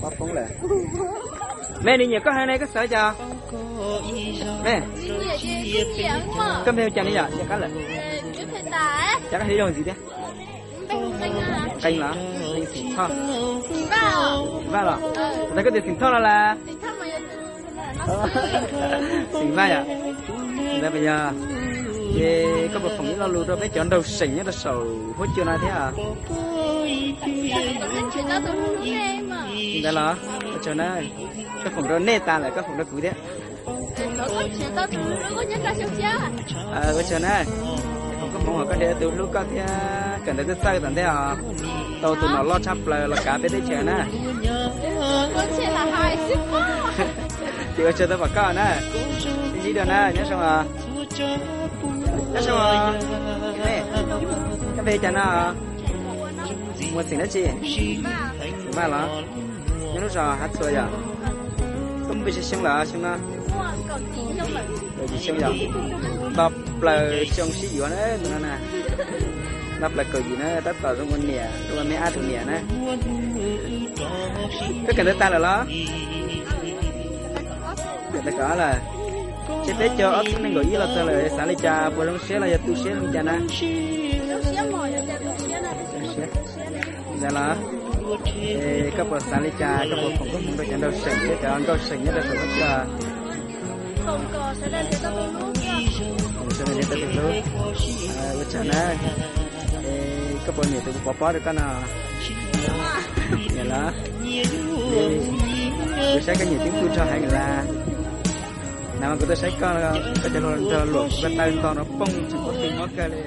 Pob poob lawm. Me, nws nyiam koj heev ne, koj xav li cas? Me, koj npe hu cas ne yom? Nyiam qab lawm. Cas koj hu ib zaug ntxiv thiab. Qee los? Qee Xeem Thoj. Vaj los? Ntawd koj tias Xeem Thoj no las? Xeem Vaj yom? Ntawd yog. Ces koj puas foom ib lo lus rau peb cov nraug seem nyob rau saum huab cua no thiab? Ntawd los? Ua tsaug na. Koj foom rau nej tas lawm koj foom rau kuv thiab. Ua tsaug na. Foom koob hmoov uas koj nrhiav tus hlub koj thiab kawm ntawv txawj txawj tom ntej os. Tau tus nom loj tshaj plaws los kav peb teb chaws na. Ces ua tsaug tau pom koj na. Sib ntsib dua na, nyob zoo os. Nyob zoo os. Koj npe cas no? Muas xeem dab tsi? Xeem Vaj los? Nyob lub zos Hav Txhua yom? Koj muaj pes tsawg xyoo lawm xyoo no? Kaum yim xyoo yom? Nto plaws xyoo sib yuav na tus no na. Nto plaws kaum yim na, tab tom zoo ua niam, zoo ua me ab tus niam na. Koj kawm ntawv tag lawm los? Kawm ntawv kaum ob lawm. Ces peb caug ob txhiab nees nkaum ib los txog lawm xav li cas, puas zoo siab los yog tu siab li cas na? Ntawd los? Es koj puas xav li cas, koj puas foom koob hmoov rau cov nraug seem thiab cov nkauj seem nyob rau saum huab cua? Sawv daws nrhiav tau tus hlub. Ua tsaug na. Es koj puas nyiam tus kuv pov pob rau koj no? Nyiam los? Kuv saib koj nyiam Ceeb Tuj Nrog heev las. Nag hmo kuv tuaj saib koj, koj cov hluas nraug luam kuv ko taw nto no poob tseem pob tw mob kawg li.